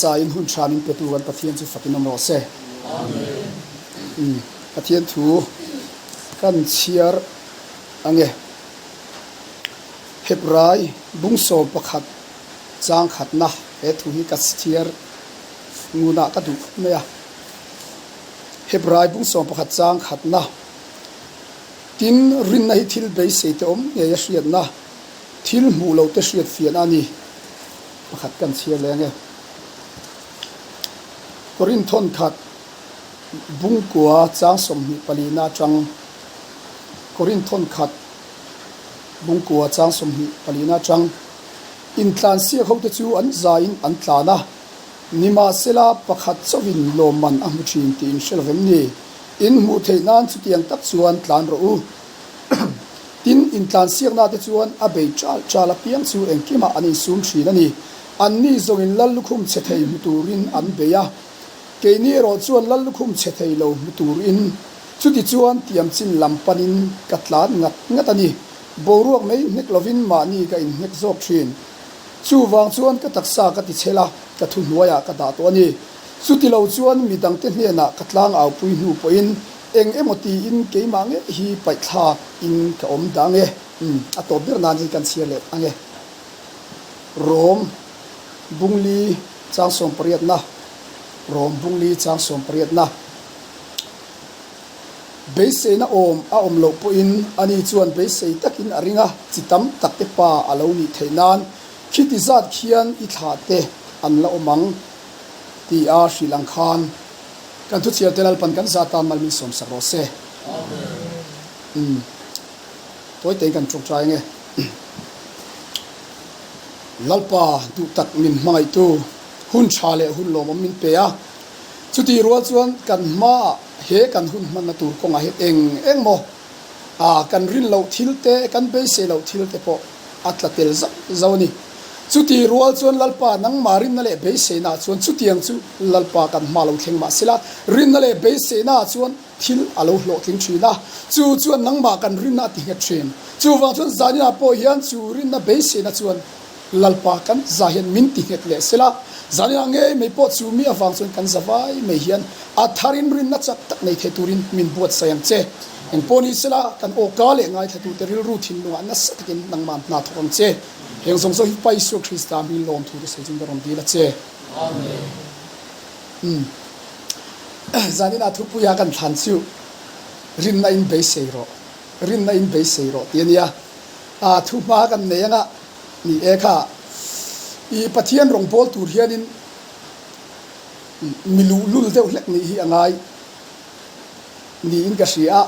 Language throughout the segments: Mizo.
sain hun tha min petu kan Pathian chu fakin awm rawh se. Amen. Pathian thu kan chhiar ange. Hebrai bungsawm pakhat chang khatna he thu hi ka chhiar ngunah ka duh khawp mai a. Hebrai bungsawm pakhat chang khatna tin rinna hi thil beisei te awm ngei a hriatna thil hmuh loh te hriat fiahna a ni. Pakhat kan chhiar leh ange. Korinth thawnkhat bungkua chang 24 na atang Korinth thawnkhat bungkua chang 24 na atang intlansiak hote chu an zaiin an tlan a, nimahsela pakhat chauhin lawmman a hmu thin tih in hre lovem ni? In hmuh theih nan chutiang tak chuan tlan rawh u. Tin, intlansiakna te chuan a bei chal chal apiang chu engkimah an insum thin a ni. Anni zawngin lal lukhum chhe thei hmu turin an bei a, keini erawh chuan lal lukhum chhe thei lo hmu turin. Chuti chuan tiamchin lam panin ka tlan ngat ngat a ni. Boruak mai hnek lovin mahni ka inhnek zawk thin. Chuvang chuan ka taksa ka tichhel a, ka thuhnuaiah ka dah tawh a ni. Chuti lo chuan midangte hnenah ka tlangaupui hnu pawhin Eng emaw tiin keimah ngei hi paihthlak in ka awm dah ange. Umm, a tawp ber nan hi kan chhiar leh ange. Rom Bungli chang sawmpariatna Rom Bungli chang sawmpariatna Beiseina awm a awm loh pawhin ani chuan beisei takin a ring a, chi tam tak te pa a lo nih theih nan khiti zat khian i thlah te an la awm ang ti a hrilh ang khan Kan thuchhiar te Lalpan kan za tan mal min sawmsak rawh se. Umm. Tawi tein kan ṭawngṭai ange. Lalpa duh tak min hmangaihtu hun ṭha leh hun lawmawm min pe a. Chutih rual chuan kan hmaah he kan hun hmanna tur kawngah hian eng eng maw a kan rin loh thil te, kan beisei loh thil te pawh a tla tel zauh zauh a ni. Chuti rual chuan Lalpa nangmah rinna leh beiseinaah chuan chutiang chu Lalpa kan hma lo thleng mah sela, rinna leh beiseinaah chuan thil a lo hlawhtling thin a, chu chuan nangmah kan rinna a ti nghet thin. Chuvang chuan zaninah pawh hian chu rinna beiseina chuan Lalpa kan za hian min ti nghet leh sela, zaninah ngei mai pawh chu mi avang chuan kan za vai mai hian a tharin rinna chak tak nei thei turin min buatsaih ang che. Engpawh ni sela, kan awka leh ngaithlatute rilru thinlungah nasa takin nangmah hna thawk ang che. Heng zawng zawng hi Pa Isua Krista hming lawmthu te sawi chung ka rawn dil a che. Amen. Umm. Zaninah thupuia kan thlan chu rinna in beisei rawh, rinna in beisei rawh tih a nia. A thu hma kan nei anga ni e kha i Pathian rawngbâwl tur hianin mi luhlul deuh hlek nih hi a ngai niin ka hria a.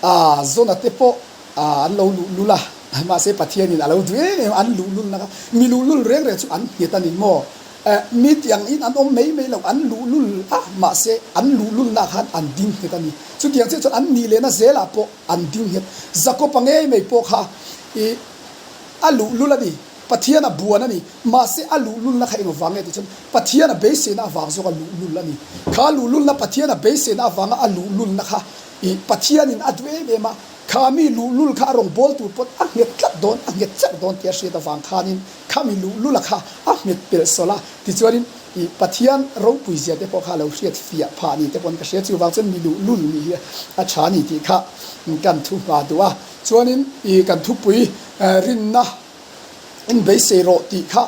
A zawna te pawh an lo luhlul a, mahse Pathianin a lo duh em em a, an luhlulna kha mi luhlul reng reng chu an nghet a ni maw? Mi tiang in an awm mai mai lo, an luhlul a, mahse an luhlulna khan an ding nghet a ni. Chutiang chiah chuan an nih lehna zelah pawh an ding nghet. Jakob-a ngei mai pawh kha i a luhlul a ni, Pathian a buan a ni, mahse a luhlulna kha eng vang nge tih chuan Pathian a beiseina avang zawk a luhlul a ni. Kha luhlulna Pathian a beiseina avanga a luhlulna kha i Pathianin a duh em em a, kha mi luhlul kha a rawn bawl tur pawn a nghet tlat dawn, a nghet chiah dawn tih a hriat avang khanin kha mi luhlula kha a nghet pelh sawlh a, tichuanin i Pathian ropui zia te pawh kha a lo hriat fiah phah ni te pawn ka hria, chuvang chuan mi luhlul nih hi a tha ni tih kha kan thu hma duh a, chuanin i kan thupui rinna in beisei rawh tih kha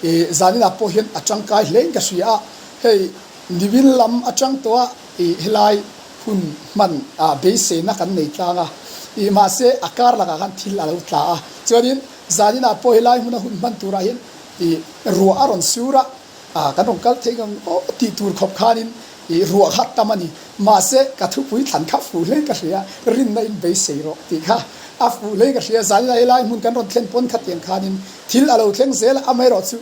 i zaninah pawh hian a tangkai hlein ka hria a, hei niwil lam atang tawh a i helai hun hman ah beiseina kan nei tlang a, ih mahse a kar lakah khan thil a lo tla a, chuanin zaninah pawh helai hmuna hun hman turah hian ih ruah a rawn sur a, ah kan rawn kal theih ngang aw tih tur khawp khanin ih ruah kha tam a ni, mahse ka thupui thlan kha fuh hle ka hria, rinna in beisei rawh tih kha a fuh hle ka hria, zaninah helai hmun kan rawn thlen pawn khatiang khanin thil a lo thleng zel a, amaherawh chu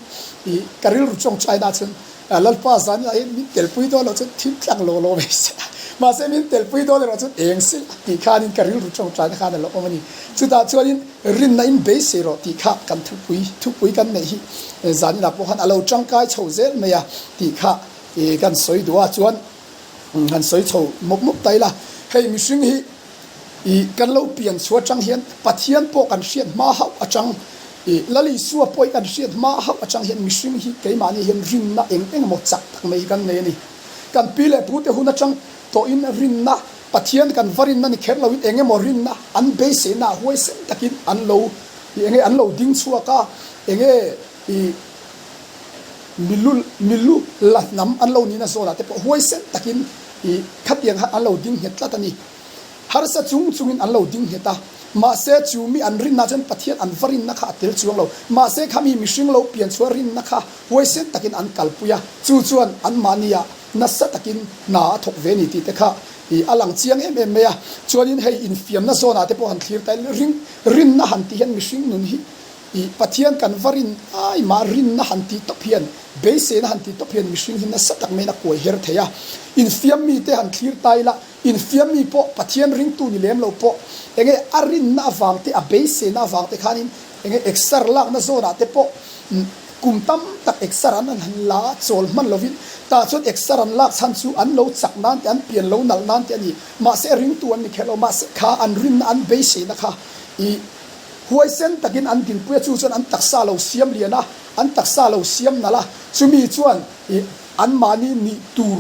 ih ka rilru tawngtaina chuan Lalpa zan ah hian min telpui dawn loh chuan thil tlang lo lo mai se a, mahse min telpui dawn erawh chuan eng sil a tih khanin ka rilru tawngtaina khan a lo awm a ni. Chutah chuanin rinna in beisei rawh tih kha kan thupui thupui kan neih hi zaninah pawh khan a lo tangkai chho zel mai a tih kha kan sawi duh a, chuan han sawi chho mawp mawp ta ila hei mihring hi kan lo pian chhuah atang hian Pathian pawh kan hriat hma hauh atang. I Lal Isua pawh kan hriat hma hauh atang hian mihring hi keimahni hian rinna eng eng emaw chak tak mai hi kan nei a ni. Kan pi leh pute hun atang tawhin rinna, Pathian kan va rinna ni kher loin eng emaw rinna an beiseina ah huaisen takin an lo i enge an lo ding chhuak a, enge i milu milu la hnam an lo nihna zawnah te pawh huaisen takin i khatiang khan an lo ding nghet tlat a ni. Harsa chung chungin an lo ding nghet a, mahse chu mi an rinna chuan Pathian an va rinna kha a tel chuang lo. Mahse kha mi mihring lo pian chhuah rinna kha huaisen takin an kalpui a, chu chuan anmahniah nasa takin hna a thawk ve ni tih te kha i a lang chiang em em mai a. Chuanin hei infiamna zawnah te pawh han thlir ta ila, ring rinna han tih hian mihring nun hi i Pathian kan va rin ai mah rinna han tih tawp hian, beiseina han tih tawp hian mihring hi nasa tak maiin a kuai her thei a. Infiam mite han thlir ta ila, Infiam mi pawh Pathian ringtu ni lem lo pawh enge a rinna avang te a beiseina avang te khanin enge exer lakna zawnah te pawh kum tam tak exer an han la a, chawl hman lovin tah chuan exer an lak chhan chu an lo chak nan te an pian lo nalh nan te a ni. Mahse ringtu an ni kher lo, mahse kha an rinna an beiseina kha i huaisen takin an dinpui a, chu chuan an taksa lo siam lian a, an taksa lo siam nalh a, chumi chuan i anmahni nih tur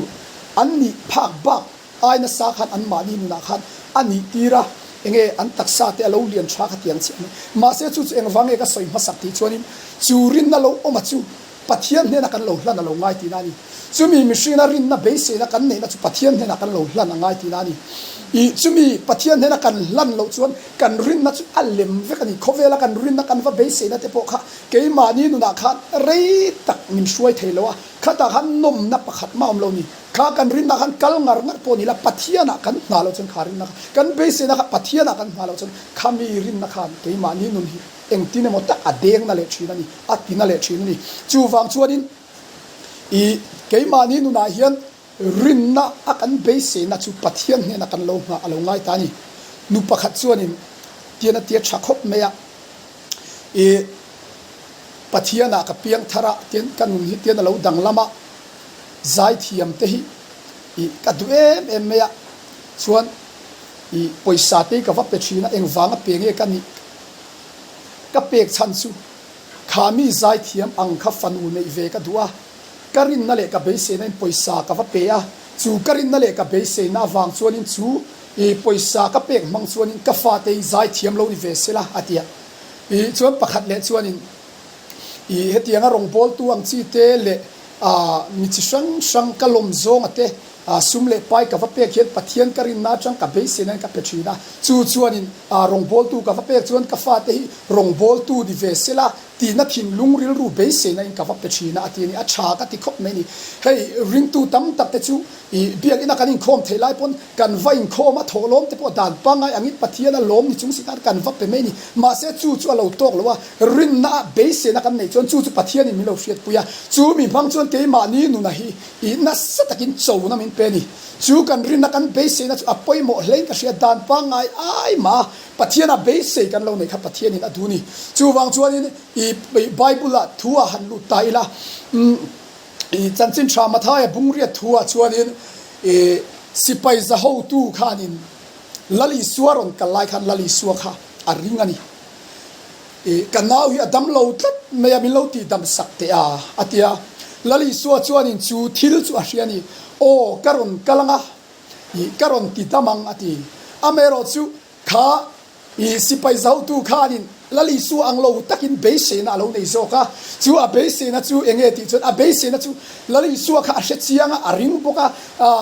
An nih phak bak ai nasa khan an mahni nunah khan a nih tir a, enge an taksa te a lo lian tha kha tiang chiah mai. Mahse chu chu engvang nge ka sawi hmasak tih chuanin chu rinna lo awma chu Pathian hnena kan lo hlan a lo ngai tihna a ni. Chumi mihringna rinna beiseina kan neihna chu Pathian hnenah kan lo hlan a ngai tihna a ni. Ih chumi Pathian hnena kan hlan loh chuan kan rinna chu a lem vek a ni. Khawvela kan rinna kan va beiseina te pawh kha keimahni nunah khan rei tak min hruai thei lo a, Khatah khan nawmna pakhat mah awm lo ni. Kha kan rinna khan kal ngar ngar pawh ni la, Pathianah kan hna loh chuan kha rinna kha, kan beiseina kha Pathianah kan hna loh chuan khami rinna khan keimahni nun hi engtin emaw tak a dengna leh thin a ni, a tina leh thin a ni. Chuvang chuanin i keimahni nunah hian rinna a kan beiseina chu Pathian hnena kan lo nghah a lo ngai ta a ni. Nu pakhat chuanin tian a tia tha khawp mai a, i Pathianah ka piang thar a, tian ka nun hi tian a lo danglam a, zaithiam te hi ih ka duh em em mai a, chuan ih pawisa te hi ka va pe thin a, engvanga pe nge ka nih ka pek chhan chu kha mi zaithiam ang kha fanu neih ve ka duh a, ka rinna leh ka beiseina in pawisa ka va pe a, chu ka rinna leh ka beiseina avang chuanin chu ih pawisa ka pek hmang chuanin ka fate hi zaithiam lo ni ve sela a ti a. Ih chuan pakhat leh chuanin ih hetianga rawngbawltu ang chi te leh ah mi chi hrang hrang ka lawm zawnga te ah sum leh pai ka va pek hian Pathian ka rinna atang ka beiseina in ka pe thin a, chu chuanin ah rawngbawltu ka va pek chuan ka fate hi rawngbawltu ni ve sela tihna thinlung rilru beiseina in ka va pe thin a a ti a ni, a tha ka ti khawp mai a ni. Hei ringtu tam tak te chu ih biakina kan inkhawm theih lai pawn Kan va inkhawm a, thawhlawm te pawh dan pangngai angin Pathian a lawm ni chung si khan kan va pe mai a ni. Mahse chu chu a lo tawk lo a, rinna a beiseina kan neih chuan chu chu Pathianin min lo hriatpui a, chu mi hmang chuan keimahni nuna hi ih nasa takin chona min pe a ni. Chu kan rinna kan beiseina chu a pawimawh hlein ka hria, dan pangngai ai mah a Pathian a beisei kan lo neih kha Pathianin a duh a ni. Chuvang chuanin ih Bible-ah thu ah han lut ta ila, umm. I chanchin tha Mathaia bungriat thu ah chuanin i sipai za hotu khanin Lal Isua rawn kal lai khan Lal Isua kha a ring a ni. I ka nau hi a dam lo tlat mai a, min lo tih dam sak teh a, a ti a. Lal Isua chuanin chu thil chu a hria a ni, Aw, ka rawn kal ang a, i ka rawn ti dam ang, a ti. Amaherawhchu Kha i sipai zautu khanin Lal Isua ang lo takin beiseina a lo nei zawk a, chu a beiseina chu eng nge tih chuan a beiseina chu Lal Isua kha a hre chiang a, a ring bawk a,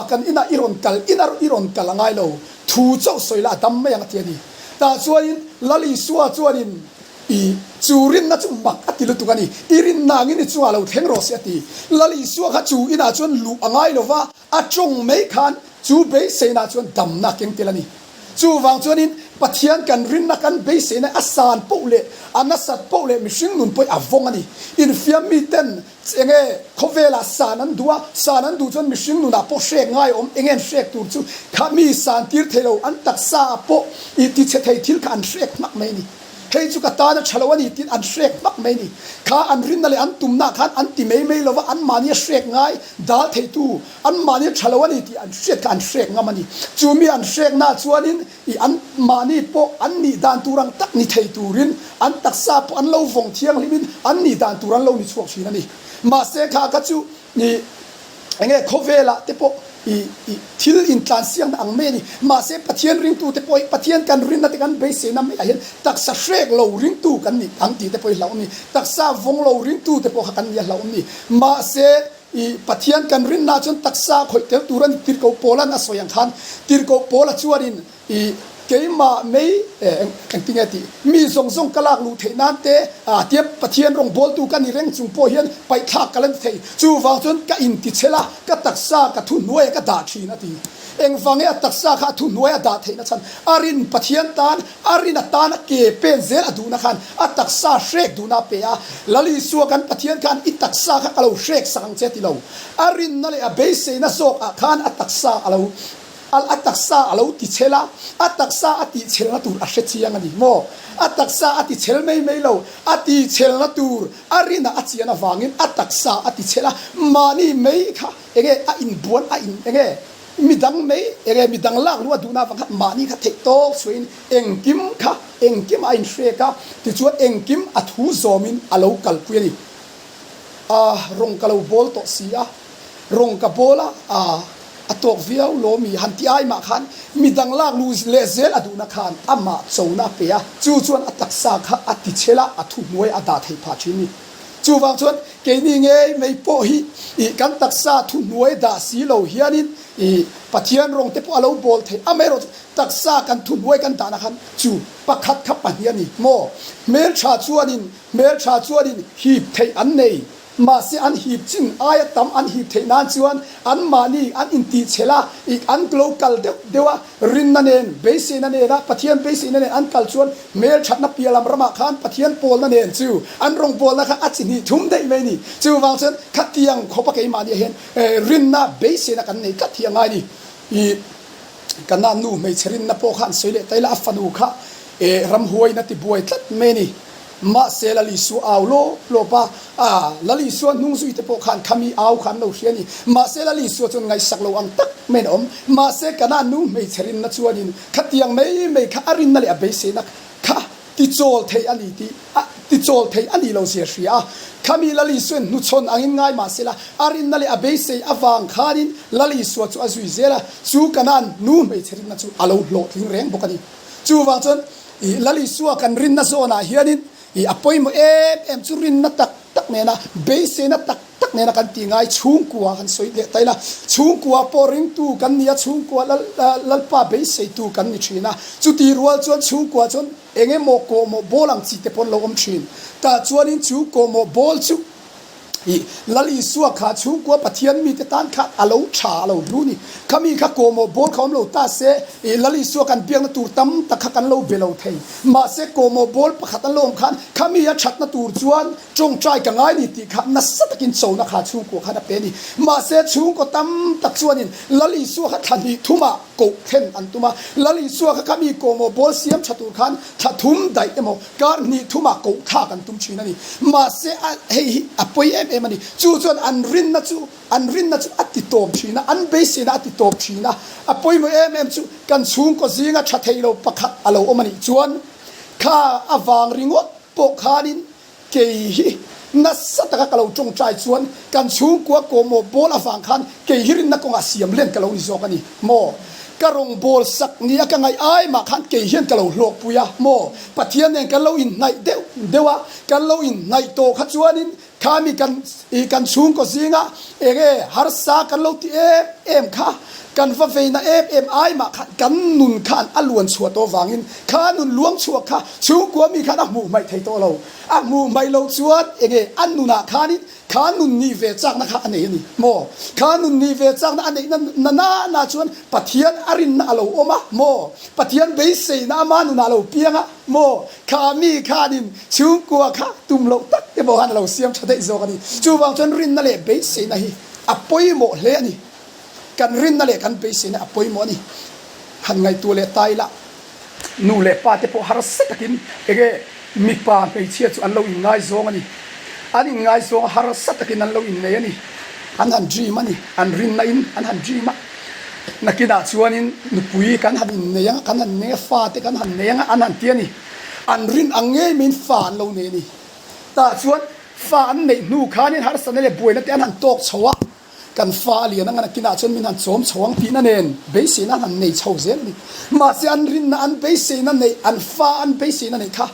kan inah i rawn kal, inah i rawn kal a ngai lo, thu chauh sawi la a dam mai ang a ti a ni. Tah chuanin Lal Isua chuanin i chu rinna chu mak a ti lutuk a ni, i rinna angin i chungah lo thleng rawh se a ti. Lal Isua kha chu inah chuan luh a ngai lo va, A tawng mai khan chu beiseina chuan damna keng tel a ni. Chuvang chuanin Pathian kan rinna kan beiseina a san poh leh a nasat poh leh mihring nun pawih a vawng a ni. Infiam miten enge khawvelah san an duh a, san an duh chuan mihring nunah pawh hrek ngai awm, enge an hrek tur chu kha mi san tir thei lo, an taksa ah pawh i tichhe thei thil kha an hrek hmak mai a ni. Hei chu ka tan a tha lo a ni tiin an hrek hmak mai a ni. Kha an rinna leh an tumna khan an ti mai mai lova, anmahni a hrek ngai dal theitu, anmahni a tha lo a ni tih an hriat kha an hrek ngam a ni. Chu mi an hrekna chuanin i anmahni pawh an nih dan tur ang tak ni thei turin an taksa pawh an lo vawng thianghlimin an nih dan tur an lo ni chhuak thin a ni. Mahse kha kha chu i enge khawvelah te pawh i i thil intlansiakna ang mai a ni. Mahse Pathian ringtu te pawh hi Pathian kan rinna te kan beiseina maiah hian taksa hrek lo ringtu kan nih ang tih te pawh hi hlauhawm a ni. Taksa vawng lo ringtu te pawh kha kan nih a hlauhawm a ni. Mahse i Pathian kan rinna chuan taksa khawih tel tur a ni. Tirhkoh Paula'n a sawi ang khan Tirhkoh Paula chuanin I keimah mei engtinge tih mi zawng zawng ka lak luh theih nan te a tia Pathian rawngbawltu ka ni reng chung pawh hian paihthlak ka la ni thei. Chuvang chuan ka intichhel a, ka taksa ka thuhnuaia ka dah thin a ti. Engvange a taksa kha a thuhnuaia a dah theihna chhan a rin Pathian tan a rin atan a ke pen zel a duhna khan a taksa hrek duhna a pe a. Lal Isua kan Pathian khan i taksa kha ka lo hrek sak ang che a ti lo. A rinna leh a beiseina zawk ah khan a taksa a lo A taksa a lo tichhel a, a taksa a tihchhelna tur a hre chiang a ni maw? A taksa a tichhel mai mai lo, a tihchhelna tur a rinah a chian avangin a taksa a tichhel a, mahni mai kha enge a inbuan a in enge midang mai enge midang lak luh a duhna avang khan mahni kha theih tawk chhuahin engkim kha engkim a inhrek a, tichuan engkim a thu zawmin a lo kalpui a ni. A rawng ka lo bawl tawh si a. Rawng ka bawl a, a a tawk viau law mi han ti ai mah khan midang lak lu leh zel a duhna khan amah chona a pe a, chu chuan a taksa kha a ti chhel a, a thuhnuai a dah theih phah thin ni. Chuvang chuan keini ngei mai pawh hi ih kan taksa thuhnuai dah si lo hianin ih Pathian rawng te pawh a lo bawl theih amaherawh chu taksa kan thuhnuai kan dahna khan chu pakhat kha pahnih a ni maw? Hmeltha chuanin hmeltha chuanin hip theih an nei. Mahse an hip chin aia tam an hip theih nan chuan anmahni an intihchhel a, ih an lo kal deuh deuh a, rinna nen, beiseina nena Pathian beiseina nen an kal chuan hmelthatna piah lam ramah khan Pathian pawlna nen chu an rawngbawlna kha a chi hnih thum daih mai a ni. Chuvang chuan khatiang khawpa keimahni ah hian rinna beiseina kan nei tlat hi a ngai a ni. Ih kana nu hmeichhe rinna pawh kha an sawi leh ta ila a fanu kha ramhuain a tibuai tlat mai a ni. Mahse Lal Isua au lawp lawp a, a Lal Isua hnung zui te pawh khan khami au kha an lo hria a ni. Mahse Lal Isua chuan ngaihsak lo ang tak mai in a awm. Mahse Kana nu hmeichhe rinna chuanin khatiang mai mai kha a rinna leh a beiseina kha tichawl thei a ni tih a tichawl thei a ni lo zia hria a. Khami Lal Isuain hnuchhawn angin ngai mahsela a rinna leh a beisei avang khanin Lal Isua chu a zui zel a, chu Kana nu hmeichhe rinna chu a lo hlawhtling reng bawk a ni. Chuvang chuan I Lal Isua kan rinna zawnah hianin i a pawimawh em em chu rinna tak tak nena beiseina tak tak nena kan tih ngai chhungkua kan sawi leh ta ila. Chhungkua pawh ringtu kan ni a, chhungkua Lalpa beiseitu kan ni thin a. Chutih rual chuan chhungkua chuan eng emaw kawhmawh bawl ang chi te pawh an lo awm thin. Tah chuanin chu kawhmawh bawl chu I Lal Isua kha chhungkua Pathian mite tan khan a lo tha a lo hlu ni. Khami kha kawhmawh bawl kha awm lo ta se, i Lal Isua kan biakna tur tam tak kha kan lo be lo thei. Mahse kawhmawh bawl pakhat an lo awm khan khami a thatna tur chuan tawngtai ka ngai ni tih kha nasa takin chona kha chhungkua khan a pe ni. Mahse chhungkaw tam tak chuanin Lal Isua kha thla hnih thumah koh thlen an tum a. Lal Isua kha khami kawhmawh bawl siam tha tur khan thla thum daih emaw Kar hnih thumah koh thlak an tum thin a ni. Mahse a hei hi a pawi em em a ni. Chu chuan an rinna chu an rinna chu a ti tawp thin a, an beiseina a ti tawp thin a. A pawimawh em em chu kan chhungkaw zinga tha thei lo pakhat a lo awm a nih chuan kha avang ringawt pawh khanin kei hi nasa taka ka lo tawngtai chuan kan chhungkua kawhmawh bawl avang khan kei hi rinna kawngah siam len ka lo ni zawk a ni maw? Ka rawngbâwl sak nia ka ngaih ai mah khan kei hian ka lo hlawkpui a maw? Pathian nen kan lo inhnaih deuh deuh a, kan lo inhnaih tawh kha chuanin khami kan ih kan chhungkaw zinga enge harsa kan lo ti em em kha kan va veina em em ai mah khan kan nun khan a luan chhuah tawh vangin kha nun luang chhuak kha chhungkua mi khan a hmuh hmaih thei tawh lo. A hmuh hmaih loh chuan enge a nunah khanin Kha nun nih ve chakna kha a nei a ni maw? Kha nun nih ve chakna a neihna na na na chuan Pathian a rinna a lo awm a maw? Pathian beiseina ama nunah a lo piang a maw? Kha mi khanin chhungkua kha tum loh tak te pawh khan a lo siam tha daih zawk a ni. Chuvang chuan rinna leh beiseina hi a pawimawh hle a ni. Kan rinna leh kan beiseina a pawimawh a ni. Han ngaihtuah leh ta ila nu leh pa te pawh harsa takin enge. Mipa hmeichhia chu an lo inngaizawng a ni. An inngaizawng a harsa takin an lo innei a ni. An han dream a ni. An rinna in an han dream a. Nakinah chuanin nupui kan han innei ang a, kan han innei a, fate kan han nei ang a, an han ti a ni. An rin ang ngei maiin fa an lo nei a ni. Tah chuan fa an neih hnu khanin harsatna leh buaina te an han tawk chho a. Kan fa a lian anga nakinah chuan min han chawm chho ang tihna nen beiseina an han nei chho zel a ni. Mahse an rinna an beiseina neih, an fa an beiseina neih kha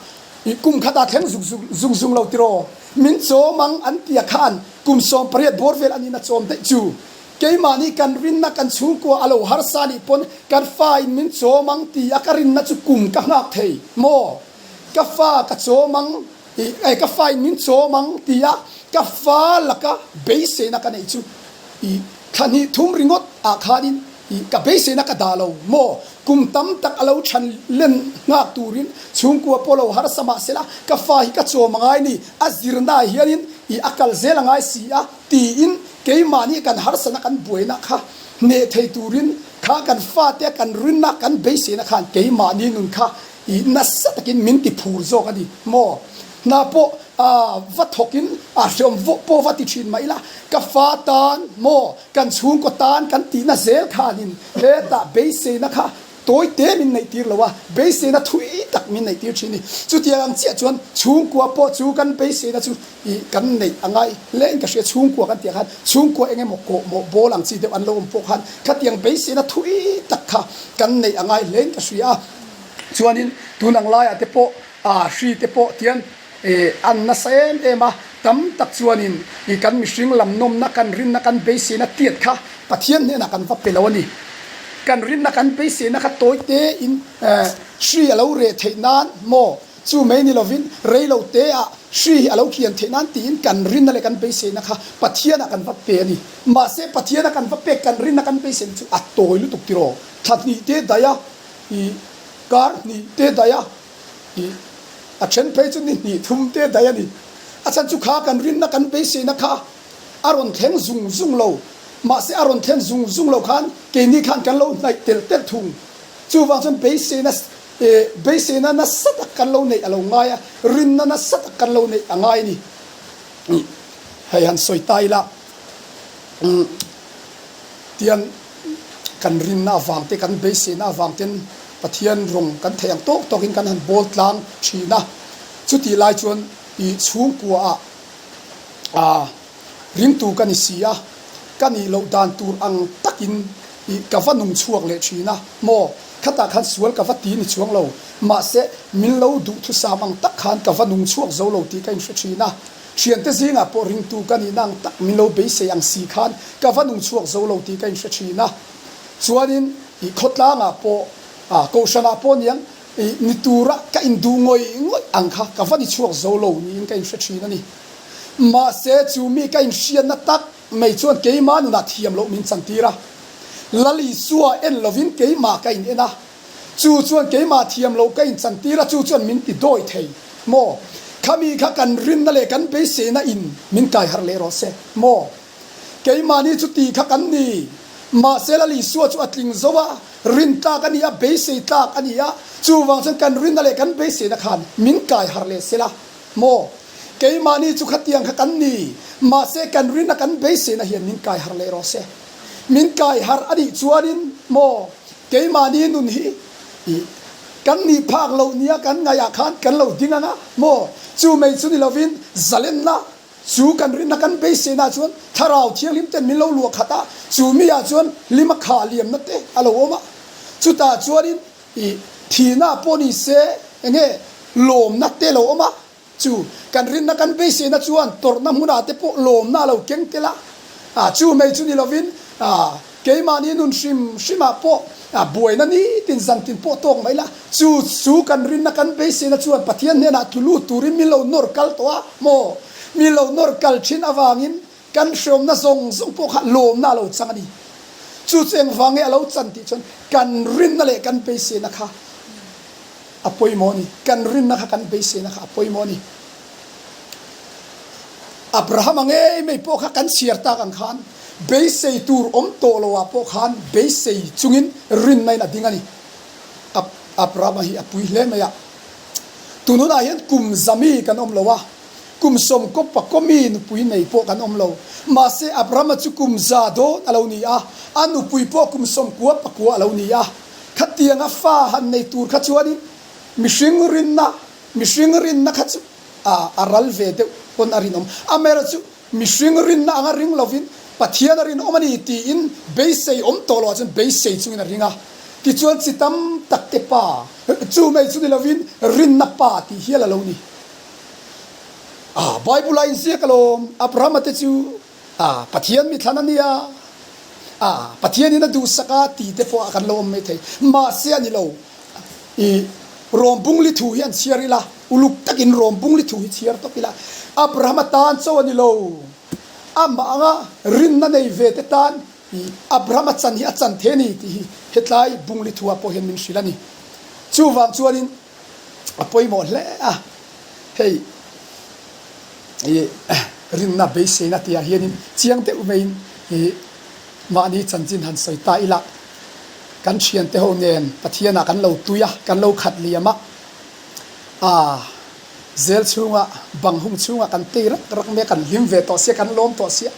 i kum khatah thleng zuk zuk zung zung lo tiraw? Min chawm ang an tia khan kum 18 bawr vel anin a chawm daih chu. Keimahni kan rinna kan chhungkua a lo harsa nih pawn kan fa in min chawm ang ti a ka rinna chu kum ka nghak thei maw? Ka fa ka chawm ang I ka fa in min chawm ang ti a, ka fa laka beiseina ka neih chu i thla hnih thum ringawt ah khanin i ka beiseina ka dah lo maw? Kum tam tak a lo chhan len nghak turin chhungkua pawh lo harsa mah sela ka fa hi ka chawm a ngai ni, a zirna ah hianin i a kal zel a ngai si a tiin keimahni kan harsana kan buaina kha hneh thei turin kha kan fate kan rinna kan beiseina khan keimahni nun kha I nasa takin min ti phur zawk a ni maw? Hna pawh va thawkin a hreawm pawh va ti thin mah ila, ka fa tan maw, kan chhungkaw tan kan tihna zel khanin hetah beiseina kha tawi te min neih tir lo a, beiseina thui tak min neih tir thin a ni. Chutiang ang chiah chuan chhungkua pawh chu kan beiseina chu i kan neih a ngai hle in ka hria, chhungkua kan tih ah khan chhungkua eng emaw kawhmawh bawl ang chi deuh an lo awm pawh khan khatiang beiseina thui tak kha kan neih a ngai hle in ka hria a. Chuanin tun ang laiah te pawh ah hri te pawh tian eh an nasa em em a, tam tak chuanin ih kan mihring lam nawmna kan rinna kan beiseina tiat kha Pathian hnenah kan va pe lo a ni. Kan rinna kan beiseina kha tawi te in eh hri a lo reh theih nan maw chu mai ni lovin rei lo te ah hri hi a lo kian theih nan tiin kan rinna leh kan beiseina kha Pathianah kan va pe a ni. Mahse Pathiana kan va pek kan rinna kan beiseina chu a tawi lutuk tiraw thla hnih te daih a. I kar hnih te daih a, i a then phei chu ni hnih thum te daih a ni. A chhan chu kha kan rinna kan beiseina kha a rawn thleng zung zung lo. Mahse a rawn thlen zung zung lo khan keini khan kan lo hnaih telh telh thung. Chuvang chuan beiseina beiseina nasa tak kan lo neih a lo ngai a, rinna nasa tak kan lo neih a ngai a ni. Hei han sawi ta ila. Tian kan rinna avang te, kan beiseina avang ten Pathian rawng kan theih ang tawk tawkin kan han bawl tlang thin a. Chutih lai chuan i chhungkua ah ah ringtu ka ni si a, ka nih loh dan tur ang takin i ka va nung chhuak leh thin a. Maw, khatah khan sual ka va ti ni chuang lo, mahse min lo duhthusam ang tak khan ka va nung chhuak zo lo tih ka inhre thin a. Thiante zingah pawh ringtu ka nihna ang tak min lo beisei ang si khan ka va nung chhuak zo lo tih ka inhre thin a. Chuanin i khawtlangah pawh, ah kohhranah pawh niang i ni tura ka induh ngawih ngawih ang kha ka va ni chhuak zo lo niin ka inhre thin a ni. Mahse chu mi ka inhriatna tak mai chuan keimah nunah thiam loh min chantir a. Lal Isua en lovin keimah ka in en a. Chu chuan keimah thiam loh ka inchantir a, chu chuan min ti dawi thei maw? Khami kha kan rinna leh kan beiseina in min kai harh leh rawh se maw? Keimahni chu ti kha kan ni. Mahse Lal Isua chu a tling zo a, rin tlak a ni a, beisei tlak a ni a, chuvang chuan kan rinna leh kan beiseina khan min kai harh leh se la maw? Keimahni chu khatiang kha kan ni, mahse kan rinna kan beiseina hian min kai harh leh rawh se. Min kai harh a nih chuanin maw? Keimahni nun hi i kan nih phak loh nia kan ngaihah khan kan lo ding ang a maw? Chu mai chu ni lovin zalenna chu kan rinna kan beiseina chuan Thlarau Thianghlim ten min lo luah khat a, chu mi ah chuan hlima khah liamna te a lo awm a. Chutah chuanin i thihna pawh ni se enge lawmna te lo awm a. Chu kan rinna kan beiseina chuan tawrhna hmunah te pawh lawmna a lo keng tel a, a chu mai chu ni lovin keimahni nun hrim hrimah pawh buaina nitin zantin pawh tawk mai la, chu chu kan rinna kan beiseina chuan Pathian hnenah tlu lut turin min lo nawr kal tawh a maw? Min lo nawr kal thin avangin kan hreawmna zawng zawng pawh kha lawmna a lo chang a ni. Chu chu engvang nge a lo chan tih chuan kan rinna leh kan beiseina kha a pawimawh a ni. Kan rinna kha kan beiseina kha a pawimawh a ni. Abrahama ngei mai pawh kha kan chhiar tak ang khan beisei tur awm tawh lo ah pawh khan beisei chungin rinna in a ding a ni. Abrahama hi a pui hle mai a. Tun hunah hian kum zami kan awm lo a, kum sawmkaw pakaw mi nupui nei pawh kan awm lo. Mahse, Abrahama chu kum za dawn a lo ni a, a nupui pawh kum 90 pakua a lo ni a. Khatianga fa han nei tur kha chuanin mihring rinna, mihring rinna kha chu a a ral ve deuh pawn a rinawm. Amaherawhchu, Mihring rinna anga ring lovin Pathian a rinawm a ni tiin beisei awm tawh loh ah chuan beisei chungin a ring a. Tichuan chi tam tak te pa chu mai chu ni lovin rinna pa tih hial a lo ni. Ah, Bible ah inziak alawm, Abrahama te chu ah Pathian mithlan a nia, ah Pathianin a duhsak a ti te pawh ah kan lo awm mai thei. Mahse a ni lo. I Rom bungli thu hi an chhiar ila, uluk takin Rom bungli thu hi chhiar tawp ila, Abrahama tan chaw a ni lo, amah anga rinna nei ve te tan i Abrahama chan hi a chan the ni tih hi hetlai bungli thu ah pawh hian min hrilh a ni. Chuvang chuanin a pawimawh hle a, hei i rinna beiseina tihah hianin chiang deuh maiin i mahni chanchin han sawi ta ila, Kan thiante ho nen Pathianah kan lo tui a, kan lo khat liam a, aa zel chhunga bang hung chhungah kan tei rak rak mai a, kan hlim ve tawh sia, kan lawm tawh sia.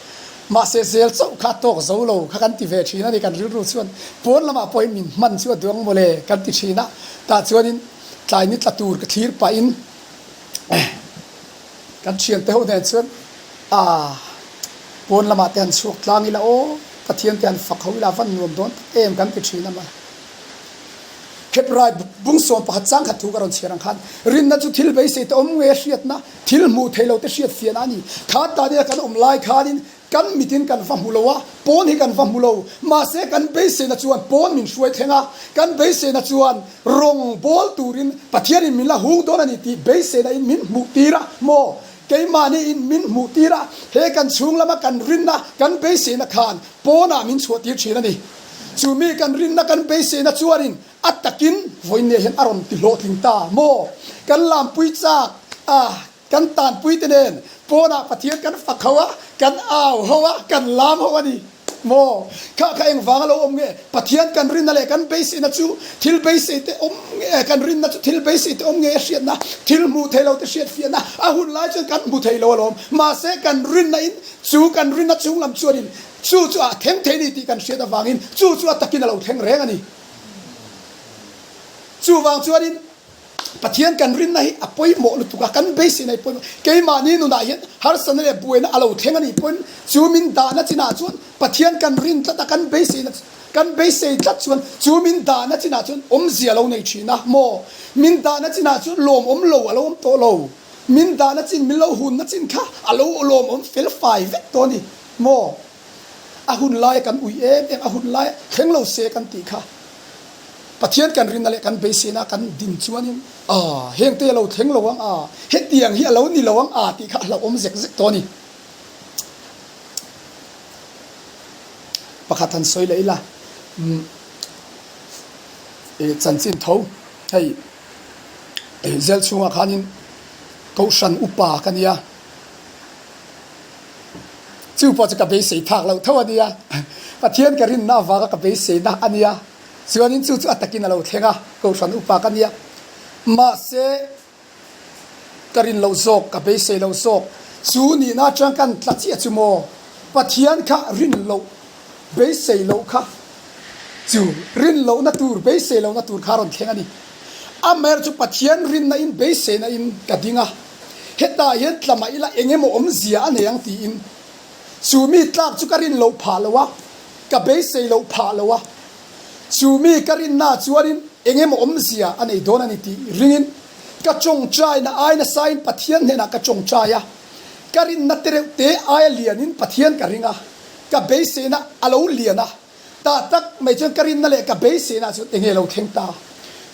Mahse zel chauh kha a tawk zo lo kha kan ti ve thin a ni, kan rilru chuan pawn lamah pawhin min hman chu a duang mawle kan ti thin a, tah chuanin tlai ni tla tur ka thlir pahin Kan thiante ho nen chuan aah pawn lamah te han chhuak tlang ila aw, Pathian te han fak ho ila a van nuam dawn tak em kan ti thin a ma. Kheprai bung sawm pakhat chang khat thu ka rawn chhiar ang khan rinna chu thil beisei te awm nge hriatna, thil hmuh theih lo te hriat fiahna a ni. Kha tah kan awm lai khanin Kan mitin kan va hmu lo a, pawn hi kan va hmu lo. Mahse kan beiseina chuan pawn min hruai thleng a, kan beiseina chuan rawng bawl turin Pathianin min la hung dawn a ni tih beiseina in min hmuh tir a maw? Keimahni in min hmuh tir a, he kan chhung lama kan rinna, kan beiseina khan pawnah min chhuah tir thin a ni. Chu mi kan rinna, kan beiseina chuanin a takin vawiinne hian a rawn ti hlawhtling ta maw? Kan lampui chak a. Kan tanpuite nen pawnah Pathian kan fak ho a, kan au ho a, kan lam ho a ni maw? Kha kha engvang a lo awm nge? Pathian kan rinna leh kan beiseina chu thil beisei te awm nge? Kan rinna chu thil beisei te awm nge a hriatna, thil hmuh thei lo te hriat fiahna, a hun lai chuan kan hmu thei lo alawm. Mahse kan rinna in chu kan rinna chung lam chuanin chu chu a thleng thei ni tih kan hriat avangin chu chu a takin a lo thleng reng a ni. Chuvang chuanin Pathian kan rinna hi a pawimawh lutuk a, kan beiseina hi pawimawh. Keimahni nunah hian harsatna leh buaina a lo thleng a nih pawhin chu min dahna chinah chuan Pathian kan rin tlat a, kan beiseina kan beisei tlat chuan chu min dahna chinah chuan awmzia a lo nei thin a maw? Min dahna chinah chuan lawmawm lo a lo awm tawh lo. Min dahna chin, min lo hunna chin kha a lo lawmawm fel fai vek tawh a ni maw? A hun laia kan ui em em, a hun laia thleng lo se kan tih kha Pathian kan rinna leh kan beiseina kan din chuanin a hengte a lo thleng lo ang a, hetiang hi a lo ni lo ang a tih kha a hlauhawm zek zek tawh a ni. Pakhat han sawi leh ila, umm chanchin tho hei zel chhungah khanin Kohhran upa ka nia. Chu pawh chu ka beisei phak loh tho a nia. Pathian ka rinna avanga ka beiseina a nia. Chuanin chu chu a takin a lo thleng a, Kohhran upa ka nia. Mahse, ka rin loh zawk, ka beisei loh zawk chu nihna atang kan tla chiah chu maw? Pathian kha rin loh, beisei loh kha chu rin lohna tur, beisei lohna tur kha a rawn thleng a ni. Amaherawhchu chu Pathian rinna in beiseina in ka ding a. Hetah hian tla mah ila eng emaw awmzia a nei ang tiin chu mi tlak chu ka rin loh phah lo a, ka beisei loh phah lo a, chu mi ka rinna chuanin eng emaw awmzia a nei dawn a ni tih ringin ka tawngtaina ai nasain Pathian hnenah ka tawngtai a, ka rinna te reuh te aia lianin Pathian ka ring a, ka beiseina a lo lian a. Tah tak mai chuan ka rinna leh ka beiseina chuan enge lo thleng ta?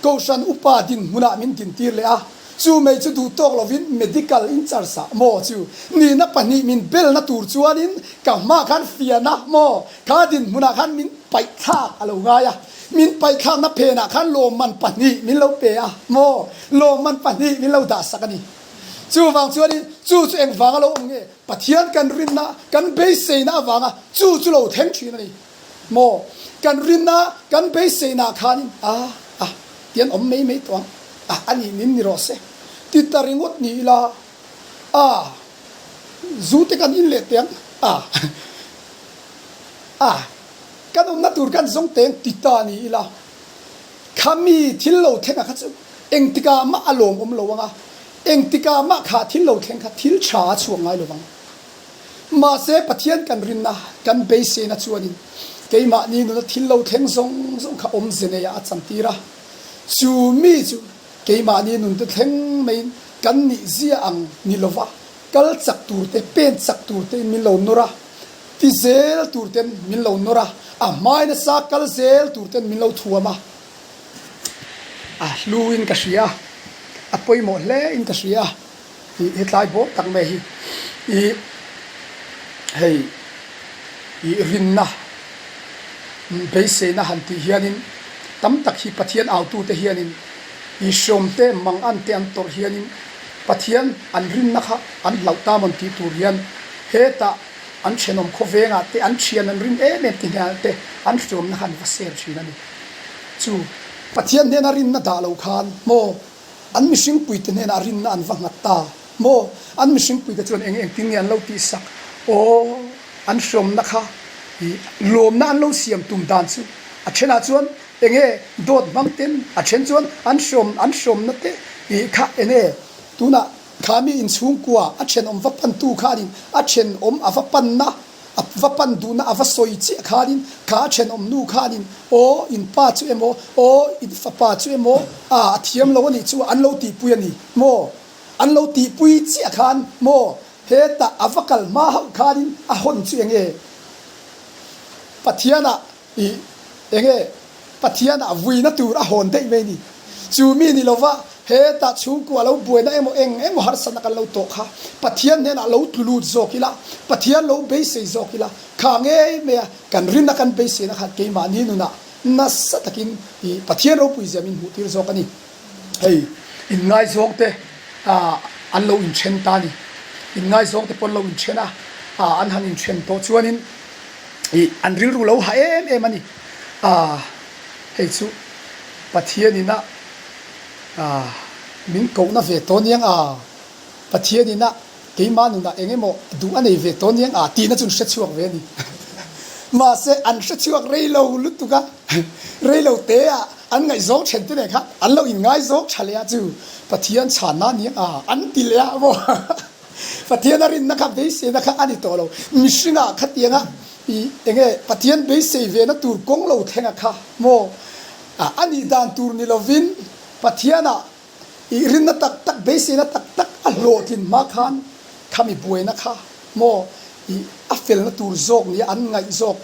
Kohhran upa dinhmunah min dintir leh a, chu mai chu duh tawk lovin medical in-charge ah maw chu nihna pahnih min belna tur chuanin ka hmaah khan fiahna maw kha dinhmunah khan min paihthlak a lo ngai a, min paihthlakna phenah khan lawmman pahnih min lo pe a maw lawmman pahnih min lo dahsak a ni. Chuvang chuanin chu chu engvanga lo awm nge? Pathian kan rinna, kan beiseina avanga chu chu lo thleng thin a ni maw? Kan rinna, kan beiseina khanin a, a, tian awm mai mai tawh ang, a, a nih nin ni rawh se. Ti ta ringawt ni ila a zu te kan in leh teng a a kan awmna tur kan zawng teng ti ta ni ila khami thil lo thleng a kha chu engtikah mah a lawmawm lo ang a, engtikah mah kha thil lo thleng kha thil tha a chhuak ngai lo vang. Mahse Pathian kan rinna kan beiseina chuanin keimahni nuna thil lo thleng zawng zawng kha awmze neiah a chantir a, chu mi chu Keimahni nunte thleng maiin kan nih zia ang ni lova kal chak turte, pen chak turtein min lo nawr a, ti zel turten min lo nawr a, a hmai nasa kal zel turten min lo thuam a. A hluin ka hria, a pawimawh hlein ka hria tih hi tlai bawk tak mai hi i hei i rinna beiseina han tih hianin tam tak hi Pathian autute hianin i hrawmte mangante an tawrh hianin Pathian an rinna kha an hlauh ta mawn tih tur hian hetah an thenawm khawvengah te an thian an rin em em ti hnial te an hrawmna kha an va ser thin a ni. Chu Pathian hnena rinna dah lo khan maw An mihringpuite hnenah rinna an va nghat ta maw? An mihringpuite chuan eng engtin nge an lo tihsak? Aw, an hrawmna kha i lawmna an lo siam tum dan chu a thenah chuan enge dawt hmang ten a then chuan an hrawm an hrawmna te i kha enge tunah kha mi inchhungkua a thenawm va pantu khanin a thenawm a va panna A va pan duhna a va sawi chiah khanin kha a thenawm nu khanin aw in pa chu emaw aw in fapa chu emaw a a thiam lo a nih chu an lo tihpui a ni maw? An lo tihpui chiah khan maw hetah a va kal hma hauh khanin a hawn chu enge Pathianah Ih, enge Pathianah vuina tur a hawn daih mai ni. Chu mi ni lova hetah chhungkua lo buaina emaw eng emaw harsatna kan lo tawh kha Pathian hnenah lo tlu lut zawk ila, Pathian lo beisei zawk ila, kha ngei maia kan rinna kan beiseina khan keimahni nunah nasa takin ih Pathian ropui zia min hmuhtir zawk a ni. Hei, inngaizawng te an lo inthen ta a ni. Inngaizawng te pawh an lo inthen a, an han inthen tawh chuanin Ih, an rilru lo ha em em a ni. Ah, hei chu Pathianin a ah min kohna ve tawh aniang a, Pathianin a keimah nunah eng emaw duh a nei ve tawh aniang a tihna chu an hre chhuak ve a ni. Mahse, an hre chhuak rei lo lutuk a, rei lo te a an ngaihzawng then te nen khan an lo inngaizawng tha leh a chu Pathian chhanna aniang a an ti leh a maw. Pathian a rinna kha beiseina kha a ni tawh lo. Mihringah khatianga i enge Pathian beisei vena tur kawng lo thlenga kha maw a nih dan tur ni lovin Pathianah i rinna tak tak beiseina tak tak a hlawhtlin hma khan khami buaina kha maw i a felna tur zawk nia an ngaih zawk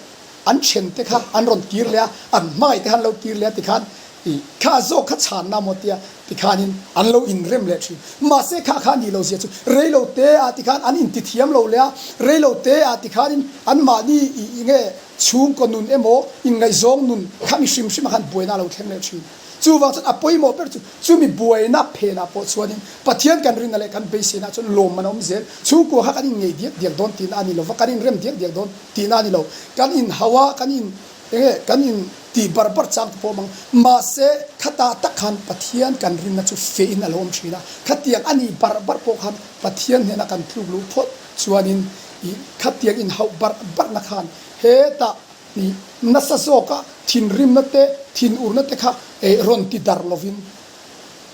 an thente kha an rawn kir leh a, an hmangaih te kha an lo kir leh a tikhan I kha zawk kha chhanna maw tia tikhanin an lo inrem leh thin. Mahse kha kha nih lo zia chu rei lo te ah tikhan an intithiam lo leh a, rei lo te ah tikhanin anmahni i i nge chhungkaw nun emaw inngaihzawng nun kha mi hrim hrim ah khan buaina a lo thleng leh thin. Chuvang chuan a pawimawh ber chu chumi buaina phenah pawh chuanin Pathian kan rinna leh kan beiseina ah chuan lawmman a awm zel. Chhungkua kha kan inngeih diak diak dawn tihna a ni lo va, kan inrem diak diak dawn tihna a ni lo. Kan inhau a, kan in Enge kan in tih bar bar chang te pawh mang. Mahse, khatah tak khan Pathian kan rinna chu feh in a lo awm thin a. Khatiang a nih bar bar pawh khan Pathian hnena kan tluk luh phawt chuanin ih khatiang in hauh bar barna khan hetah ih nasa zawka thinrimna te thinurna te kha eh rawn ti dar lovin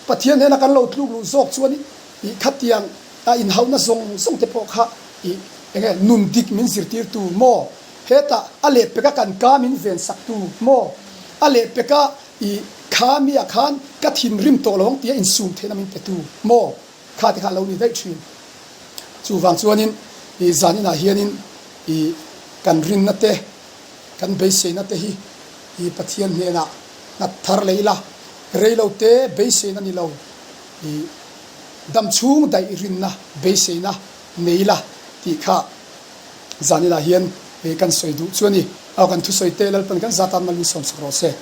Pathian hnena kan lo tluk luh zawk chuanin ih khatiang a inhauhna zawng zawng te pawh kha ih enge nun dik min zirtirtu maw Hetah a lehpeka kan ka min ven sak tu maw? A lehpeka i kha mi ah khan ka thinrim tawh lo ang tia insum theihna min pe tu maw? Kha te kha a lo ni daih thin. Chuvang chuanin i zan inah hianin i kan rinna te, kan beiseina te hi i Pathian hnenah nghat thar leh ila, reilo te beiseina ni lo i damchhung daih rinna beiseina nei ila tih kha Zaninah hian kan sawi duh chu a ni. Aw kan thusawi te Lalpan kan zat tan mal min sawmsak rawh se.